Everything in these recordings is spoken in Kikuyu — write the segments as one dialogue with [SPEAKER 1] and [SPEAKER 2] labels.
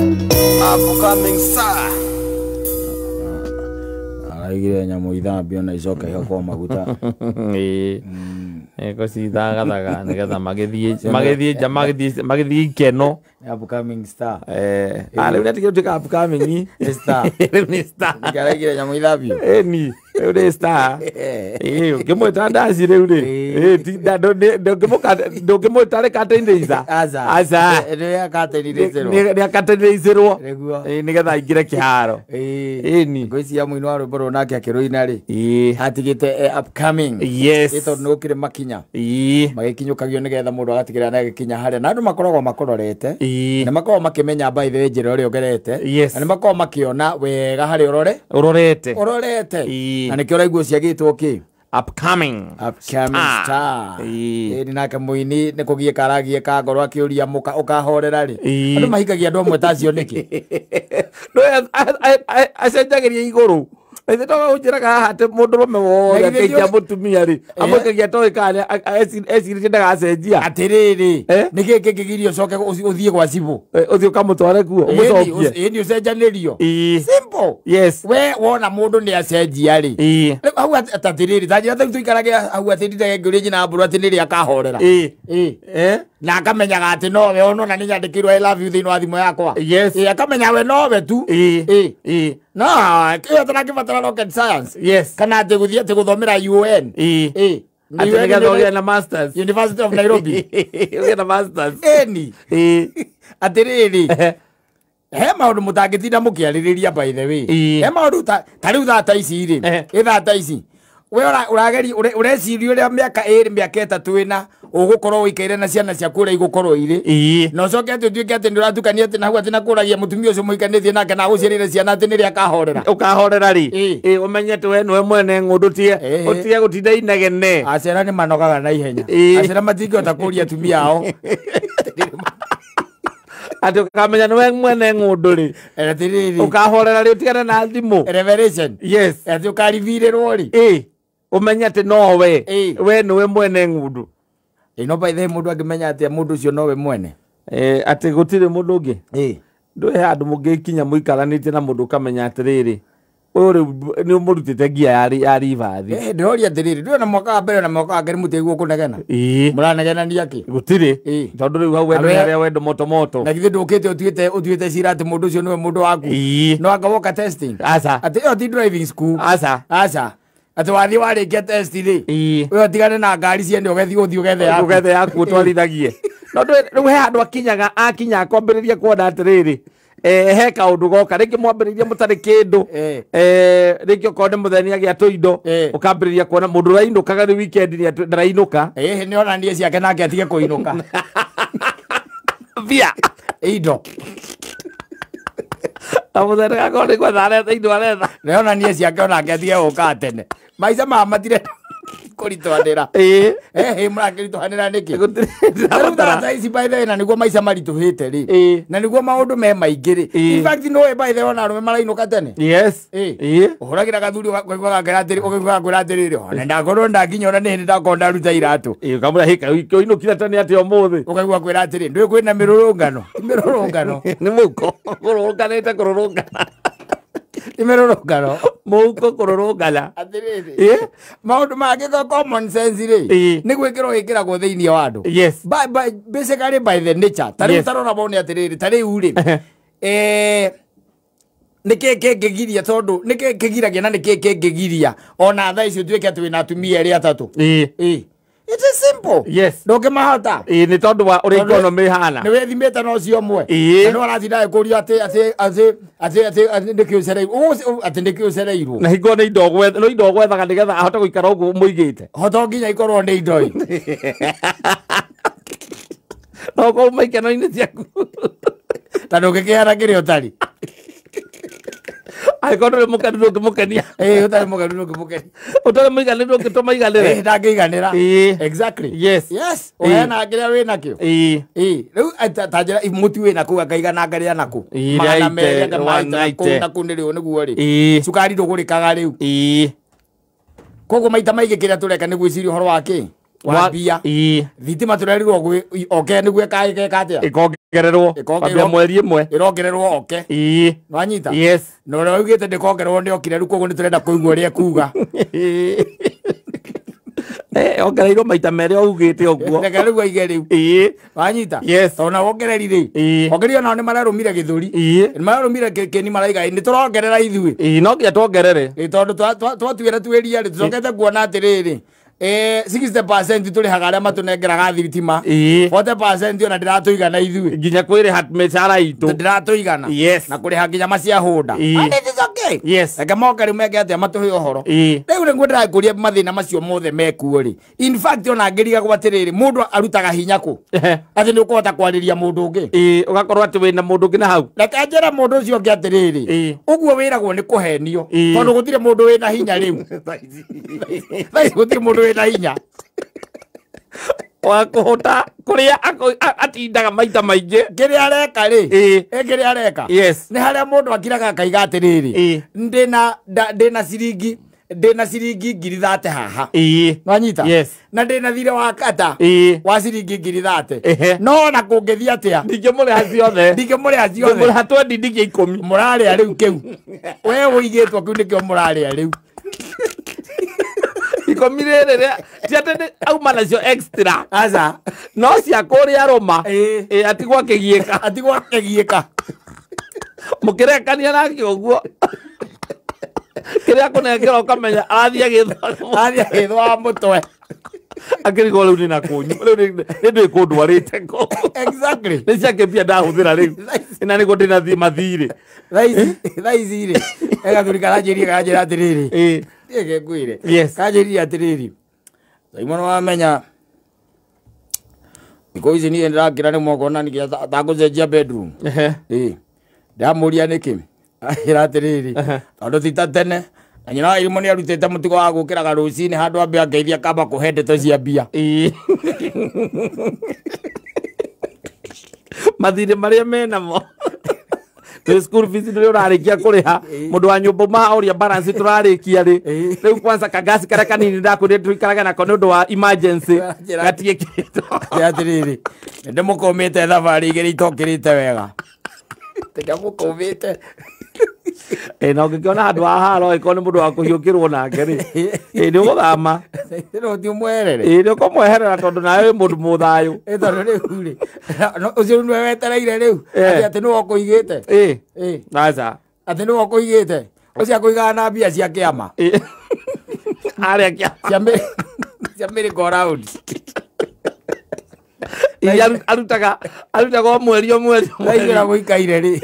[SPEAKER 1] Upcoming star.
[SPEAKER 2] Araigire nyamũ ithambio na icoke ihakwo maguta.
[SPEAKER 3] Ĩĩ. Ĩgũcithagathaga nĩgetha magĩthiĩ nja magĩthiĩ ikeno.
[SPEAKER 2] Upcoming star.
[SPEAKER 3] Rĩu nĩatigire gũtuĩka upcoming.
[SPEAKER 2] Star.
[SPEAKER 3] Rĩu nĩ star.
[SPEAKER 2] Nĩkĩo araigire nyamũ ithambio.
[SPEAKER 3] Ĩni, rĩu nĩ star. Ĩĩ, ũngĩmwĩta ndaci rĩu rĩ. Ĩĩ, ndũngĩmwĩta rĩ curtain raiser.
[SPEAKER 2] Aca.
[SPEAKER 3] Aca.
[SPEAKER 2] Nĩ curtain raiser.
[SPEAKER 3] Nĩ curtain raiserwo.
[SPEAKER 2] Nĩguo.
[SPEAKER 3] Ĩĩ, nĩgetha aingĩre kĩharo.
[SPEAKER 2] Ĩĩ.
[SPEAKER 3] Ĩni.
[SPEAKER 2] Ngwĩciria mũini wa rwĩmbo rũrũ nake akĩrũina rĩ.
[SPEAKER 3] Ĩĩ.
[SPEAKER 2] Atigĩte upcoming.
[SPEAKER 3] Yes.
[SPEAKER 2] Ĩ tondũ nĩ gũkĩrĩ makinya.
[SPEAKER 3] Ĩĩ.
[SPEAKER 2] Magĩkinyũkagio nĩgetha mũndũ agatigĩrĩra nĩ agĩkinya harĩa. Na andũ makoragwo makũrorete.
[SPEAKER 3] Ĩĩ.
[SPEAKER 2] Na makoragwo makĩmenya by the way njĩra ĩrĩa ũgerete.
[SPEAKER 3] Yes.
[SPEAKER 2] Na nĩ makoragwo makĩona wega harĩa ũrore.
[SPEAKER 3] Ũrorete.
[SPEAKER 2] Ũrorete.
[SPEAKER 3] Ĩĩ.
[SPEAKER 2] Na nĩkĩo ũraigua ciagĩtwo kĩ?
[SPEAKER 3] Upcoming.
[SPEAKER 2] Upcoming star.
[SPEAKER 3] Ĩĩ.
[SPEAKER 2] Ĩĩ, nake mũini nĩ kũgiĩka aragiĩka ngoro akĩũria mũka ũkahorera rĩ.
[SPEAKER 3] Ĩĩ.
[SPEAKER 2] Andũ mahikagia andũ amwe ta acio nĩkĩ?
[SPEAKER 3] No acenjagĩria igũrũ. Na ithe toga ũnjĩraga haha atĩ mũndũrũme wothe
[SPEAKER 2] Na githĩ
[SPEAKER 3] akĩikia mũtumia rĩ, amũikagia atoĩ kana ecirĩtie ndagacenjia.
[SPEAKER 2] Atĩrĩrĩ,
[SPEAKER 3] Eh?
[SPEAKER 2] nĩkĩ kĩngĩgiria ũcoke ũthiĩ gwa cibũ?
[SPEAKER 3] Ũthiĩ ũkamũtware kuo, ũmũcokie.
[SPEAKER 2] Ĩni ũcenjanĩrio.
[SPEAKER 3] Ĩĩ.
[SPEAKER 2] Simple.
[SPEAKER 3] Yes.
[SPEAKER 2] We wona mũndũ nĩ acenjia rĩ.
[SPEAKER 3] Ĩĩ.
[SPEAKER 2] Rĩu hau atĩrĩrĩ, ta njĩra tarĩu tũikarage hau atĩ ndindage ngĩũria nyina mbũrũ atĩ nĩrĩ akahorera.
[SPEAKER 3] Ĩĩ.
[SPEAKER 2] Ĩĩ.
[SPEAKER 3] Eh?
[SPEAKER 2] Na akamenyaga atĩ nowe ona nĩ nyandĩkĩirwo I love you thĩinĩ wa thimũ yakwa.
[SPEAKER 3] Yes.
[SPEAKER 2] Ĩĩ, akamenya we nowe tu.
[SPEAKER 3] Ĩĩ.
[SPEAKER 2] Ĩĩ.
[SPEAKER 3] Ĩĩ.
[SPEAKER 2] No, ĩyo tũrakĩbatara rocket science.
[SPEAKER 3] Yes.
[SPEAKER 2] Kana atĩ gũthiĩ atĩ gũthomera UN.
[SPEAKER 3] Ĩĩ.
[SPEAKER 2] Ĩĩ.
[SPEAKER 3] Atĩ nĩgetha ũgĩe na masters.
[SPEAKER 2] University of Nairobi.
[SPEAKER 3] Ũgĩe na masters.
[SPEAKER 2] Ĩni.
[SPEAKER 3] Ĩĩ.
[SPEAKER 2] Atĩrĩrĩ. He maũndũ mũtangĩtinda mũkĩarĩrĩria by the way.
[SPEAKER 3] Ĩĩ.
[SPEAKER 2] He maũndũ ta rĩu thaa ta ici rĩ. Ĩ thaa ta ici. We ũrageria ũreciria ũrĩa mĩaka ĩrĩ mĩaka ĩtatũ ĩna ũgũkorwo ũikaire na ciana ciaku ũrĩa igũkorwo irĩ.
[SPEAKER 3] Ĩĩ.
[SPEAKER 2] Na ũcoke atĩ ũtuĩke atĩ nĩ ũratukania atĩ na hau atĩ na kũragia mũtumia ũcio mũhikanĩtie nake na agũciarĩre ciana atĩ nĩrĩa akahorera.
[SPEAKER 3] Ũkahorera rĩ.
[SPEAKER 2] Ĩĩ.
[SPEAKER 3] Ĩĩ, ũmenye atĩ we nĩwe mwene ng'ũndũ
[SPEAKER 2] Ĩĩ.
[SPEAKER 3] ũtige gũtinda inegene.
[SPEAKER 2] Acera nĩ manogaga na ihenya.
[SPEAKER 3] Ĩĩ.
[SPEAKER 2] Acera matingĩhota kũria atumia ao.
[SPEAKER 3] Atĩ ũkamenya nĩwe mwene ng'ũndũ rĩ.
[SPEAKER 2] Atĩrĩrĩ.
[SPEAKER 3] Ũkahorera rĩ ũtigane na thimũ.
[SPEAKER 2] Revelation.
[SPEAKER 3] Yes.
[SPEAKER 2] Atĩ ũkaribirĩrwo rĩ.
[SPEAKER 3] Ĩĩ. Ũmenye atĩ nowe.
[SPEAKER 2] Ĩĩ.
[SPEAKER 3] We nĩwe mwene ng'ũndũ.
[SPEAKER 2] Ĩno by the way mũndũ angĩmenya atĩa mũndũ ũcio nowe mwene.
[SPEAKER 3] Atĩ gũtirĩ mũndũ ũngĩ.
[SPEAKER 2] Ĩĩ.
[SPEAKER 3] Ndũĩ he handũ mũngĩkinya mũikaranĩtie na mũndũ ũkamenya atĩrĩrĩ, ũyũ rĩu nĩ ũmũrutĩte ngia ya ribathi.
[SPEAKER 2] Ndĩroria atĩrĩrĩ, ndũĩ ona mwaka wa mbere na mwaka wa kerĩ mũtiaigua kũnegena.
[SPEAKER 3] Ĩĩ.
[SPEAKER 2] Mũranegenania kĩ?
[SPEAKER 3] Gũtirĩ.
[SPEAKER 2] Ĩĩ.
[SPEAKER 3] Tondũ rĩu hau wendo
[SPEAKER 2] Arĩa-
[SPEAKER 3] nĩ harĩa wendo moto moto.
[SPEAKER 2] Na githĩ ndũkĩte ũtuĩte cira atĩ mũndũ ũcio nĩwe mũndũ waku.
[SPEAKER 3] Ĩĩ.
[SPEAKER 2] No anga woka testing.
[SPEAKER 3] Aca.
[SPEAKER 2] Atĩ ĩyo ti driving school.
[SPEAKER 3] Aca.
[SPEAKER 2] Aca. Atĩ wathiĩ warĩkia test rĩ.
[SPEAKER 3] Ĩĩ.
[SPEAKER 2] We ũtigane na ngari ciene ũgethiĩ ũthiĩ ũgethe yaku.
[SPEAKER 3] Ũgethe yaku ũtwarithagie. No ndũĩ rĩu he handũ akinyaga akinya akwambĩrĩria kuona atĩrĩrĩ, he kaũndũ goka rĩngĩ mwambĩrĩria mũtarĩ kĩndũ. Rĩngĩ okorwo nĩ mũthenya agĩa tũindo, ũkambĩrĩria kuona mũndũ ũrainũkaga nĩ weekend nĩ ndarainũka.
[SPEAKER 2] Ĩĩ, nĩ onanie ciake nake atige kũinũka.
[SPEAKER 3] Mbia.
[SPEAKER 2] Indo.
[SPEAKER 3] Na mũthenya gakorwo nĩ gwetha aretha indo aretha.
[SPEAKER 2] Nĩ onanie ciake onake atige gũka tene. Maica maya matire kũritũhanĩra.
[SPEAKER 3] Ĩĩ.
[SPEAKER 2] Mũrakĩritũhanĩra nĩkĩ?
[SPEAKER 3] Gũtirĩ
[SPEAKER 2] Rĩu
[SPEAKER 3] ndĩrabatara.
[SPEAKER 2] thaa ici by the way, na nĩguo maica maritũhĩte rĩ.
[SPEAKER 3] Ĩĩ.
[SPEAKER 2] Na nĩguo maũndũ me maingĩ rĩ.
[SPEAKER 3] Ĩĩ.
[SPEAKER 2] In fact nĩũĩ by the way ona arũme marainũka tene.
[SPEAKER 3] Yes.
[SPEAKER 2] Ĩĩ.
[SPEAKER 3] Ĩĩ.
[SPEAKER 2] Ũhũragĩra gathuri ũkaigua gakĩra atĩrĩ, ũkaigua gakwĩra atĩrĩrĩ, ona ndakorwo ndakinya ona nĩ hĩndĩ ndakorwo ndaruta iratũ.
[SPEAKER 3] Ĩĩ, ũkamwĩra hĩka ũinũkire tene atĩa ũmũthĩ?
[SPEAKER 2] Ũkaigua kwĩra atĩrĩ, ndũĩ kwĩna mĩrũrũngano. Ti mĩrũrũngano.
[SPEAKER 3] Nĩ mũhuko. Kũrũrũnganĩte kũrũrũngana.
[SPEAKER 2] Ti mĩrũrũngano.
[SPEAKER 3] Mũhuko kũrũrũngana.
[SPEAKER 2] Atĩrĩrĩ.
[SPEAKER 3] Ĩĩ.
[SPEAKER 2] Maũndũ mangĩ common sense rĩ.
[SPEAKER 3] Ĩĩ.
[SPEAKER 2] Nĩ gwĩkĩrwo ĩkĩragwo thĩinĩ wa andũ.
[SPEAKER 3] Yes.
[SPEAKER 2] Basically by the nature. Ta rĩu
[SPEAKER 3] Yes.
[SPEAKER 2] ta rora wone atĩrĩrĩ, ta rĩu rĩ. Nĩkĩ kĩngĩgiria tondũ nĩkĩ kĩgiragia na nĩkĩ kĩngĩgiria ona thaa ici ũtuĩke atĩ wĩna atumia erĩ atatũ.
[SPEAKER 3] Ĩĩ.
[SPEAKER 2] Ĩĩ. It is simple.
[SPEAKER 3] Yes.
[SPEAKER 2] Ndũngĩmahota.
[SPEAKER 3] Ĩĩ, nĩ tondũ wa ũrĩa economy ĩhana.
[SPEAKER 2] Nĩ wĩthimĩte na ũcio ũmwe.
[SPEAKER 3] Ĩĩ.
[SPEAKER 2] Na nĩ ũratinda agĩkũria atĩ atĩ atĩ atĩ atĩ atĩ nĩkĩ ũcereirwo. Atĩ nĩkĩ ũcereirwo.
[SPEAKER 3] Na hingo nĩ indo ũgwetha, no indo ũgwethaga nĩgetha ahote gũikara ũguo mũigĩte.
[SPEAKER 2] Ho to nginya ikorwo nĩ indo ĩ.
[SPEAKER 3] No ũkorwo uma ikeno-inĩ ciaku.
[SPEAKER 2] Ta ndũngĩkĩhana kĩrĩa ũtarĩ.
[SPEAKER 3] Angĩkorwo ndũrĩ mũkenu ndũngĩmũkenia.
[SPEAKER 2] Ĩĩ, ũtarĩ mũkenu ndũngĩmũkenia.
[SPEAKER 3] Ũtarĩ mũiganĩru ndũngĩtũma aiganĩre.
[SPEAKER 2] Ĩĩ, ndangĩiganĩra.
[SPEAKER 3] Ĩĩ.
[SPEAKER 2] Exactly.
[SPEAKER 3] Yes.
[SPEAKER 2] Yes.
[SPEAKER 3] Ĩĩ.
[SPEAKER 2] Ũheanaga kĩrĩa wĩnakĩo.
[SPEAKER 3] Ĩĩ.
[SPEAKER 2] Ĩĩ. Rĩu ta njĩra mũtu wĩna kũu akaigana ngarĩa nakũ.
[SPEAKER 3] Ĩĩ,
[SPEAKER 2] Magana
[SPEAKER 3] raite,
[SPEAKER 2] merĩ anga maita
[SPEAKER 3] one
[SPEAKER 2] nakũu
[SPEAKER 3] ninety.
[SPEAKER 2] nakũu nĩ rĩu nĩguo rĩ.
[SPEAKER 3] Ĩĩ.
[SPEAKER 2] Cukari ndũgũrĩkaga rĩu.
[SPEAKER 3] Ĩĩ.
[SPEAKER 2] Koguo maita maingĩ kĩrĩa tũreka nĩ gwĩciria ũhoro wa kĩ? Wa mbia. Thitima tũrerirwo oke nĩguo ĩka atĩa?
[SPEAKER 3] Ĩkongererwo. Kwambia mweri ĩmwe.
[SPEAKER 2] Ĩrongererwo oke. Nĩwanyita?
[SPEAKER 3] Yes.
[SPEAKER 2] Na ũrĩa waugĩte ndĩkongererwo nĩ okire rĩu koguo nĩtũrenda kũigua ũrĩa ekuga.
[SPEAKER 3] Ongereirwo maita merĩ augĩte ũguo.
[SPEAKER 2] Reke rĩu aige rĩu. Wanyita?
[SPEAKER 3] Yes.
[SPEAKER 2] Tondũ na wongereri rĩ. Ongereri onao nĩ mararũmire gĩthũri. Nĩ mararũmire kĩni maraiga nĩ tũrongerera ithuĩ.
[SPEAKER 3] No nginya tuongerere.
[SPEAKER 2] Tondũ twatuĩra twĩria rĩ tũcokete kuona atĩrĩrĩ 60% tũrĩhaga arĩa matũnengeraga thitima. 40% ona ndĩratũigana ithuĩ.
[SPEAKER 3] Nginya kwĩrĩha mĩcara itũ.
[SPEAKER 2] Ndĩratũigana.
[SPEAKER 3] Yes.
[SPEAKER 2] Na kũrĩha nginya maciahũnda. And it is okay.
[SPEAKER 3] Yes.
[SPEAKER 2] Reke moke rĩu meke atĩa matũhe ũhoro. Rĩu nĩguo ndĩrakũria mathĩna macio mothe mekuo rĩ. In fact ona ngĩrigagwo atĩrĩrĩ mũndũ arutaga hinya kũ? Atĩ nĩ ũkũhota kwarĩria mũndũ ũngĩ.
[SPEAKER 3] Ũgakorwo atĩ wĩna mũndũ ũngĩ na hau.
[SPEAKER 2] Reke njĩre mũndũ ũcio ũngĩ atĩrĩrĩ. Ũguo wĩragwo nĩ kũhenio. Tondũ gũtirĩ mũndũ wĩna hinya rĩu. Thaa ici gũtirĩ mũndũ wĩna hinya.
[SPEAKER 3] Wa kũhota kũrĩa atindaga maita maingĩ.
[SPEAKER 2] Kĩrĩa areka rĩ. Kĩrĩa areka.
[SPEAKER 3] Yes.
[SPEAKER 2] Nĩ harĩa mũndũ akiraga akaiga atĩrĩrĩ. Ndĩna ciringi ndĩna ciringi 30,000 haha. Nwanyita?
[SPEAKER 3] Yes.
[SPEAKER 2] Na ndĩna thirĩ wa kata wa ciringi 30,000. No na kũngĩthiĩ atĩa?
[SPEAKER 3] Ndingĩmũrĩha ciothe.
[SPEAKER 2] Ndingĩmũrĩha ciothe.
[SPEAKER 3] Ndĩmũrĩha 20 ndingĩ 10.
[SPEAKER 2] Mũrarĩa rĩu kĩu. We ũigĩtwo kĩu nĩkĩo mũrarĩa rĩu.
[SPEAKER 3] 10 rĩrĩ ti atĩ auma nacio extra.
[SPEAKER 2] Aca.
[SPEAKER 3] No cia kũrĩa rũma. Atigwo akĩgiĩka.
[SPEAKER 2] Atigwo akĩgiĩka.
[SPEAKER 3] Mũkĩrekania nake ũguo. Kĩrĩa kũnengera ũkamenya arathiĩ agĩthwa.
[SPEAKER 2] Arathiĩ agĩthwa mũtwe.
[SPEAKER 3] Akĩrigwo rĩu nĩ na kũnyua. Rĩu nĩ ndĩ kũndwarĩte kũ.
[SPEAKER 2] Exactly.
[SPEAKER 3] Nĩ ciake mbia ndahũthĩra rĩu. Na nĩguo ndĩnathiĩ mathirĩ.
[SPEAKER 2] Thaa ici rĩ. Gathuri karanjĩria karanjĩra atĩrĩrĩ. Reke ngwĩre.
[SPEAKER 3] Yes.
[SPEAKER 2] Kanjĩrire atĩrĩrĩ. Simon wamenya thikũ ici niĩ ndĩrakĩra nĩ mwakona nĩkĩ atagũcenjia bedroom. Ndamũria nĩkĩ? Anjĩra atĩrĩrĩ. Tondũ ti ta tene. Na nyina wa irimũ nĩarutĩte mũtugo wa gũkĩraga rũcinĩ handũ ambe angeithia kamba kũhe ndeto cia mbia.
[SPEAKER 3] Mathirĩ marĩa menamo. The school fees ndio urarikia kuriha mundu wa nyumba ma oria balance turarikia ri riu kwanza kagasi karia kanini ndakwire tuikaraga nako ni undu wa emergency gatiikitwo
[SPEAKER 2] atiriri ndimukumite thabari igiri itokirite wega ndimukumite
[SPEAKER 3] na ungikiona handu ha haro ikorwo ni mundu wa kuhiukirwo nake ri ni uguthama
[SPEAKER 2] no ti umweherere
[SPEAKER 3] ni ukumweherera tondu nawe wi mundu muthayu
[SPEAKER 2] tondu riu ri ucio niwe wetereire riu ati niwe ukuigite
[SPEAKER 3] aca
[SPEAKER 2] ati niwe ukuigite ucio akuigaga na mbia cia kiama
[SPEAKER 3] aria kiama
[SPEAKER 2] cia merry go round
[SPEAKER 3] arutaga o mweri o mweri
[SPEAKER 2] thaa ici ũrĩa gũikaire ri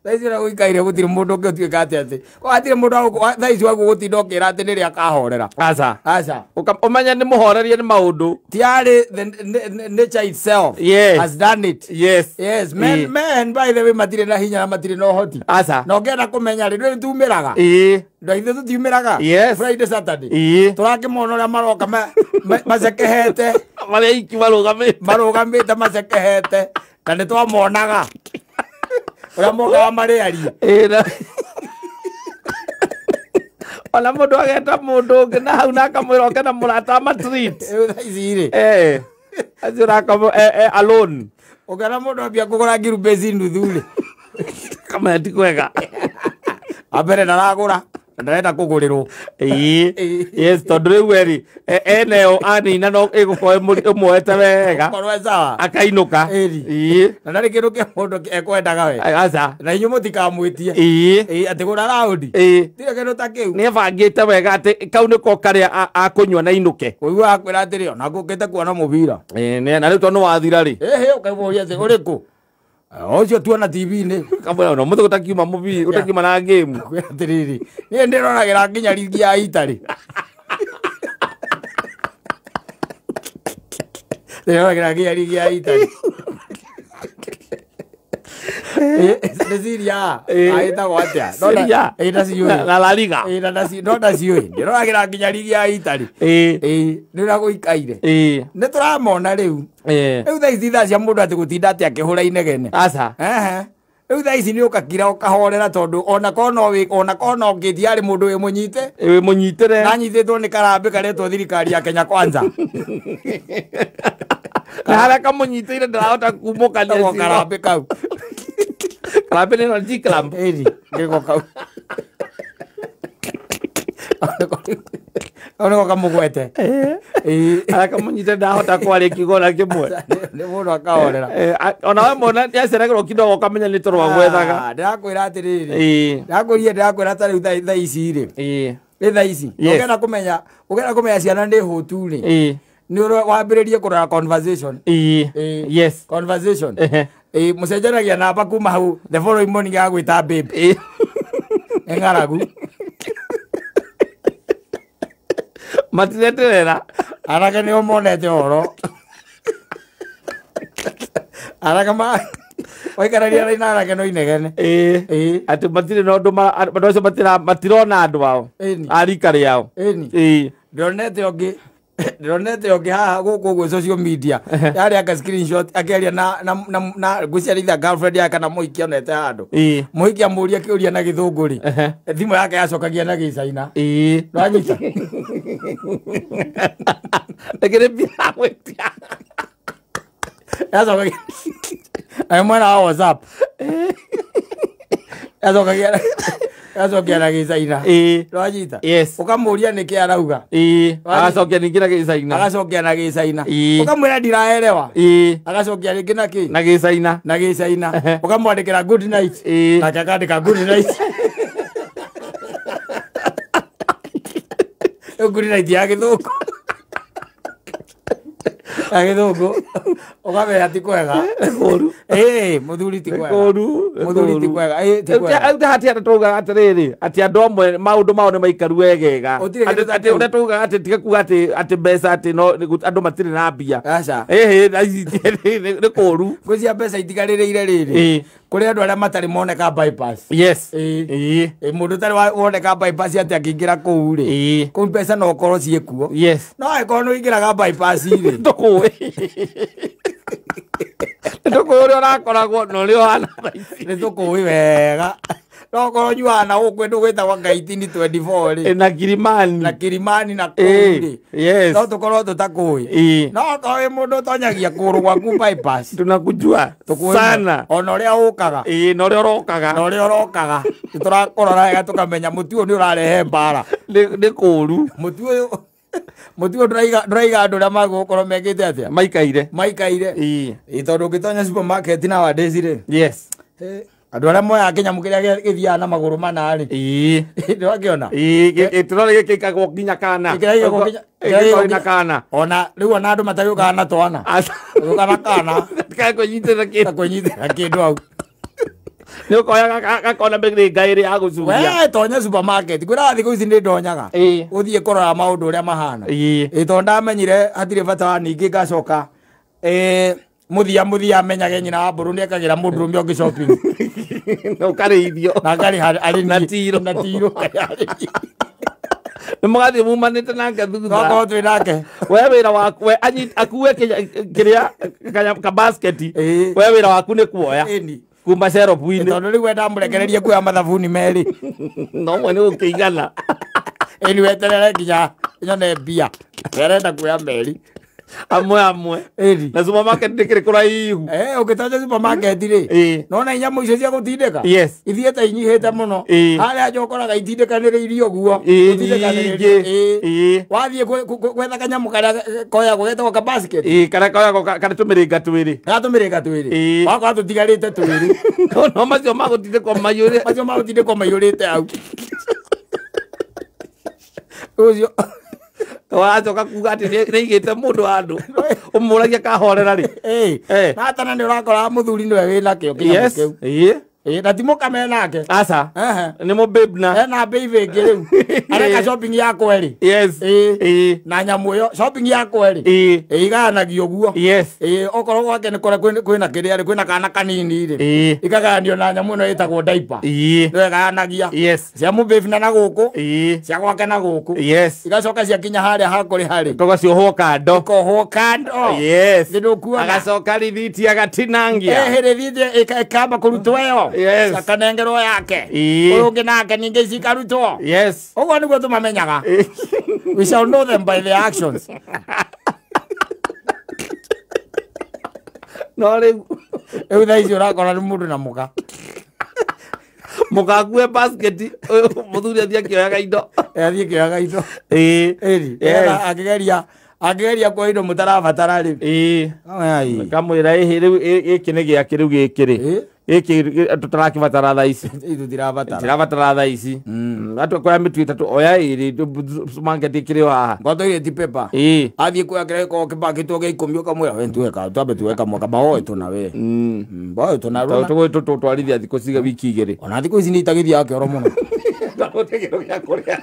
[SPEAKER 2] thaa ici ũrĩa gũikaire gũtirĩ mũndũ ũngĩ ũtuĩka atĩ atĩ hatirĩ mũndũ thaa ici waguo gũtinda ũkĩra atĩ nĩrĩ akahorera.
[SPEAKER 3] Aca.
[SPEAKER 2] Aca.
[SPEAKER 3] Ũmenye nĩ mũhorerie nĩ maũndũ.
[SPEAKER 2] Tiarĩ the nature itself has done it.
[SPEAKER 3] Yes.
[SPEAKER 2] Yes. Men by the way matirĩ na hinya na matirĩ na ũhoti.
[SPEAKER 3] Aca.
[SPEAKER 2] Na ũngĩenda kũmenya rĩ ndũĩ nĩtumĩraga. Ithuĩ tũtiumĩraga.
[SPEAKER 3] Yes.
[SPEAKER 2] Friday Saturday. Tũrakĩmona ũrĩa maroka macekehete.
[SPEAKER 3] Marĩa iki marũgamĩte.
[SPEAKER 2] Marũgamĩte macekehete. Na nĩtwamonaga. Ũrĩa mokaga marĩ aria.
[SPEAKER 3] Ona mũndũ ageta mũndũ ũngĩ na hau na akamwĩra oke na mũrata ama-treat.
[SPEAKER 2] Rĩu thaa ici rĩ.
[SPEAKER 3] Acio ũrakoma alone.
[SPEAKER 2] Ũngĩona mũndũ ambia kũgũra ngirubĩci nuthu rĩ.
[SPEAKER 3] Kamenya ti kwega.
[SPEAKER 2] Ambere ndaragũra. Ndarenda kũgũrĩrwo.
[SPEAKER 3] Yes, tondũ rĩu eri eneyo anina no ĩgũkorwo ĩmuoete wega.
[SPEAKER 2] Korwo sawa.
[SPEAKER 3] Akainũka.
[SPEAKER 2] Na ndarĩ kĩndũ kĩa mũndũ ekwendaga we.
[SPEAKER 3] Aca.
[SPEAKER 2] Na inyuĩ mũtikamwĩtie. Atĩ gũra raundi. Tirĩ kĩndũ ta kĩu.
[SPEAKER 3] Nĩ ebangĩte wega atĩ kau nĩko karĩa akũnyua na inũke.
[SPEAKER 2] Ũiguaga akwĩra atĩrĩ ona ngũkĩte kuona mũbira.
[SPEAKER 3] Na rĩu tondũ nĩ wathira rĩ.
[SPEAKER 2] Ũkamũria atĩ ũrĩkũ? Ũcio tuona TV-inĩ.
[SPEAKER 3] Kamwĩra no mũthĩ gũtakiuma mũbira, gũtakiuma na game.
[SPEAKER 2] Akwĩra atĩrĩrĩ, niĩ ndĩroragĩra nginya rigi ya Italy. Ndĩroragĩra nginya rigi ya Italy. Nĩ Serie A. Ĩtagwo atĩa?
[SPEAKER 3] Serie A.
[SPEAKER 2] Ndaciũĩ.
[SPEAKER 3] Na La Liga.
[SPEAKER 2] No ndaciũĩ. Ndĩroragĩra nginya rigi ya Italy. Nĩ ũrĩa gũikaire. Nĩ tũramona rĩu. Rĩu thaa ici thaa cia mũndũ atĩ gũtinda atĩ akĩhũra inegene.
[SPEAKER 3] Aca.
[SPEAKER 2] Rĩu thaa ici nĩ ũkakira ũkahorera tondũ ona kono ũngĩthiĩ arĩ mũndũ wĩ mũnyite
[SPEAKER 3] wĩ mũnyitĩre
[SPEAKER 2] nanyitĩtwo nĩ karambĩ karetwo thirikari ya Kenya Kwanza.
[SPEAKER 3] Na harĩa kamũnyitĩire ndarahota kumũkania
[SPEAKER 2] karambĩ kau.
[SPEAKER 3] Karambĩ nĩ no G-clamp.
[SPEAKER 2] Ĩni nĩko kau. Kau nĩko kamũgwete.
[SPEAKER 3] Harĩa kamũnyitĩire ndarahota kwaria kiugo ona kĩmwe.
[SPEAKER 2] Nĩ mũndũ akahorera.
[SPEAKER 3] Ona we mona nĩaceragĩrwo kidogo ũkamenya nĩ toro agwethaga.
[SPEAKER 2] Ndĩrakwĩra atĩrĩrĩ. Ndĩrakwĩra ta rĩu thaa ici rĩ. Nĩ thaa ici. Ũngĩenda kũmenya ciana nĩ hũtu rĩ. Nĩ wambĩrĩrie kũrora conversation.
[SPEAKER 3] Yes.
[SPEAKER 2] Conversation. Mũcenjanagia namba kuma hau the following morning agwĩta babe. Nĩ ng'aragu.
[SPEAKER 3] Matireterera.
[SPEAKER 2] Anake nĩo monete ũhoro. Anake ma waikararia na anake no inegene.
[SPEAKER 3] Atĩ matirĩ na ũndũ andũ acio matirona andũ ao. A rika rĩao.
[SPEAKER 2] Ndĩronete ũngĩ ndĩronete ũngĩ haha gũkũ ũguo social media yarĩ aka screenshot akĩaria na ngwĩciria girlfriend yake kana mũhiki onete handũ. Mũhiki amũria kĩũria na gĩthũngũ rĩ, thimũ yake yacokagia na gĩcaina. Nĩwanyita?
[SPEAKER 3] Rĩngĩ mbia agwĩtia.
[SPEAKER 2] Yacokagia na mwena wa WhatsApp. Yacokagia na gĩcaina. Nĩwanyita?
[SPEAKER 3] Yes.
[SPEAKER 2] Ũkamũria nĩkĩ arauga.
[SPEAKER 3] Agacokia ningĩ na gĩcaina.
[SPEAKER 2] Agacokia na gĩcaina. Ũkamwĩra ndiraelewa. Agacokia rĩngĩ na kĩ?
[SPEAKER 3] Na gĩcaina.
[SPEAKER 2] Na gĩcaina. Ũkamwandĩkĩra good night. Nake akandĩka good night. Good night ya gĩthũngũ. Ya gĩthũngũ. Ũkamenya ti kwega.
[SPEAKER 3] Kũru.
[SPEAKER 2] Mũthuri ti kwega.
[SPEAKER 3] Kũru.
[SPEAKER 2] Mũthuri ti kwega. Ti kwega.
[SPEAKER 3] Rĩu hatirĩ andũ taugaga atĩrĩrĩ atĩ andũ amwe maũndũ mao nĩ maikaru wegega. Atĩ ũrĩa taugaga atĩ tiga kuga atĩ mbeca atĩ no andũ matirĩ na mbia.
[SPEAKER 2] Aca.
[SPEAKER 3] Nĩ kũru.
[SPEAKER 2] Ngwĩciria mbeca itigarĩrĩire rĩrĩ. Kũrĩ andũ arĩa matarĩ moneka bypass.
[SPEAKER 3] Yes.
[SPEAKER 2] Mũndũ ũtarĩ woneka bypass atĩ akĩingĩra kũu rĩ. Kũu mbeca no ũkorwo ciĩkuo.
[SPEAKER 3] Yes.
[SPEAKER 2] No angĩkorwo nĩ ũingĩraga bypass rĩ.
[SPEAKER 3] Ndũkũĩ. Ndũkũĩ ũrĩa ũrakoragwo na ũrĩa ũhana thaa ici.
[SPEAKER 2] Nĩ tũkũĩ wega. No ũkorwo ũnyuaga na gũkũ kũndũ gwĩtagwo Ngaitini 24 rĩ.
[SPEAKER 3] Na Kilimani.
[SPEAKER 2] Na Kilimani na kũu rĩ.
[SPEAKER 3] Yes.
[SPEAKER 2] No tũkorwo tũtakũĩ. No okorwo wĩ mũndũ ũtonyagia kũgũrũ gwaku bypass.
[SPEAKER 3] Tunakujua sana.
[SPEAKER 2] Ona ũrĩa ũkaga.
[SPEAKER 3] Na ũrĩa ũrokaga.
[SPEAKER 2] Na ũrĩa ũrokaga. Nĩ tũrakũrora wega tũkamenya mũtu ũyũ nĩ ũrarehe mbara.
[SPEAKER 3] Nĩ kũũru.
[SPEAKER 2] Mũtu ũyũ mũtu ndũraiga andũ ũrĩa magũkorwo mekĩte atĩa?
[SPEAKER 3] Maikaire.
[SPEAKER 2] Maikaire. Tondũ ũngĩtonya supermarket nowadays rĩ.
[SPEAKER 3] Yes.
[SPEAKER 2] Andũ arĩa moyaga kĩnyamũ kĩrĩa gĩthiaga na magũrũ mana rĩ. Nĩwakĩona?
[SPEAKER 3] Gĩtũrore gĩkĩkagwo nginya kana. Gĩkĩkagwo kana.
[SPEAKER 2] Ona rĩu ona andũ matagĩũkaga na twana. Ũgĩũka na kana.
[SPEAKER 3] Kwĩnyitĩra kĩndũ.
[SPEAKER 2] Kwĩnyitĩra kĩndũ hau.
[SPEAKER 3] Nĩ ũkoya gakona mĩrĩnga ĩrĩ ya gũcuria.
[SPEAKER 2] We tonya supermarket. Ngwĩraga thikũ ici nĩ ndonyaga. Ũthiĩ kũrora maũndũ ũrĩa mahana. Tondũ ndamenyire hatirĩ bata wa ningĩ ngacoka. Mũthia amenyage nyina wa mbũrũ nĩekagĩra mũndũrũme ũngĩ shopping.
[SPEAKER 3] Na ũkarĩithio.
[SPEAKER 2] Na akarĩha arĩ
[SPEAKER 3] na tiro.
[SPEAKER 2] Na tiro.
[SPEAKER 3] Nĩ mũgathiĩ mumanĩte nake thutha.
[SPEAKER 2] Tokorwo twĩ nake.
[SPEAKER 3] We wĩra waku we akue kĩrĩa ka basket. We wĩra waku nĩ kuoya. Kuma cerobu-inĩ.
[SPEAKER 2] Tondũ rĩu we ndamũrekererie kuoya mathabuni merĩ.
[SPEAKER 3] No mwe nĩ gũkĩigana.
[SPEAKER 2] Ĩni weterere nginya nyone mbia. Arenda kuoya merĩ.
[SPEAKER 3] Amwe amwe. Na supermarket nĩ kĩrĩ kũraihu.
[SPEAKER 2] Ũngĩtonya supermarket rĩ. Nona inyamũ icio cia gũtindĩka.
[SPEAKER 3] Yes.
[SPEAKER 2] Ithiĩte inyihĩte mũno. Harĩa nja ũkoraga itindĩkanĩrĩirio ũguo.
[SPEAKER 3] Nyingĩ.
[SPEAKER 2] Wathiĩ gwetha kanyamũ karĩa koyagwo getagwo ka basket.
[SPEAKER 3] Karĩa koyagwo karĩ tũmĩrĩnga twĩrĩ.
[SPEAKER 2] Karĩa tũmĩrĩnga twĩrĩ. Wakora tũtigarĩte twĩrĩ.
[SPEAKER 3] No macio magũtindĩkwo maiyũrĩte.
[SPEAKER 2] Macio magũtindĩkwo maiyũrĩte hau. Ũcio
[SPEAKER 3] wacoka kuga atĩ nĩaigĩte mũndũ handũ ũmũragia kahorera rĩ.
[SPEAKER 2] Na tana nĩ ũrakora mũthuri nĩwe wĩnakĩo kĩnyamũ kĩu. Na ti mũkame nake.
[SPEAKER 3] Aca. Nĩ mũbabe na.
[SPEAKER 2] Ena babe ĩngĩ rĩu. Areka shopping ya kwerĩ.
[SPEAKER 3] Yes.
[SPEAKER 2] Na nyamũ ĩyo shopping ya kwerĩ. Igayanagio ũguo.
[SPEAKER 3] Yes.
[SPEAKER 2] Okorwo gwake nĩ kũrĩa kwĩna kĩrĩa rĩ kwĩna kana kanini rĩ. Ikagayanio na nyamũ ĩno ĩtagwo diaper. Nĩyo ĩgayanagia.
[SPEAKER 3] Yes.
[SPEAKER 2] Cia mũbabe na gũkũ. Cia gwake na gũkũ.
[SPEAKER 3] Yes.
[SPEAKER 2] Igacoka ciakinya harĩa hakũrĩ harĩ.
[SPEAKER 3] Tũgaciohwo kando.
[SPEAKER 2] Ikohwo kando.
[SPEAKER 3] Yes.
[SPEAKER 2] Nĩndũkuona.
[SPEAKER 3] Agacoka rithiti agatinangia.
[SPEAKER 2] Rithiti ĩkamba kũrutwo ĩyo. Cikarutwo.
[SPEAKER 3] Yes.
[SPEAKER 2] Akanengerwo yake.
[SPEAKER 3] Ĩĩ.
[SPEAKER 2] Ũyũ ũngĩ nake ningĩ cikarutwo.
[SPEAKER 3] Yes.
[SPEAKER 2] Ũguo nĩguo tũmamenyaga. We shall know them by their actions.
[SPEAKER 3] No rĩu
[SPEAKER 2] Rĩu thaa ici ũrakora nĩ mũndũ na mũka.
[SPEAKER 3] Mũkakue basket ũyũ mũthuri athiĩ akĩoyaga indo.
[SPEAKER 2] Athiĩ kĩoyaga indo.
[SPEAKER 3] Ĩĩ.
[SPEAKER 2] Ĩri.
[SPEAKER 3] Yes.
[SPEAKER 2] Angĩgeria kuoya indo mũtarabatara rĩ.
[SPEAKER 3] Ĩĩ.
[SPEAKER 2] Ai.
[SPEAKER 3] Kamwĩra ĩhĩ rĩu gĩkĩ nĩ gĩake rĩu gĩkĩ rĩ.
[SPEAKER 2] Ĩĩ.
[SPEAKER 3] Gĩkĩ tũtarakĩbatara thaa ici.
[SPEAKER 2] Tũtirabatara.
[SPEAKER 3] Tirabatara thaa ici. Atua kuoya mĩtu ĩtatũ oya ĩrĩ supermarket ĩkĩrĩ o haha.
[SPEAKER 2] Ngo toilet paper.
[SPEAKER 3] Ĩĩ.
[SPEAKER 2] Athiĩ kuoya kĩrĩa gĩkoragwo kĩbangĩtwo gĩa ikũmi ũkamwĩra we tuweka twambe tuwe kamwe kamba woe tũna we. Mboe tũna
[SPEAKER 3] Tondũ
[SPEAKER 2] rũna.
[SPEAKER 3] tũgũtwarithia thikũ ciga wiki igĩrĩ.
[SPEAKER 2] Ona thikũ ici nĩ itagĩthiaga kĩoro mũno.
[SPEAKER 3] Tondũ kĩndũ gĩa kũrĩa.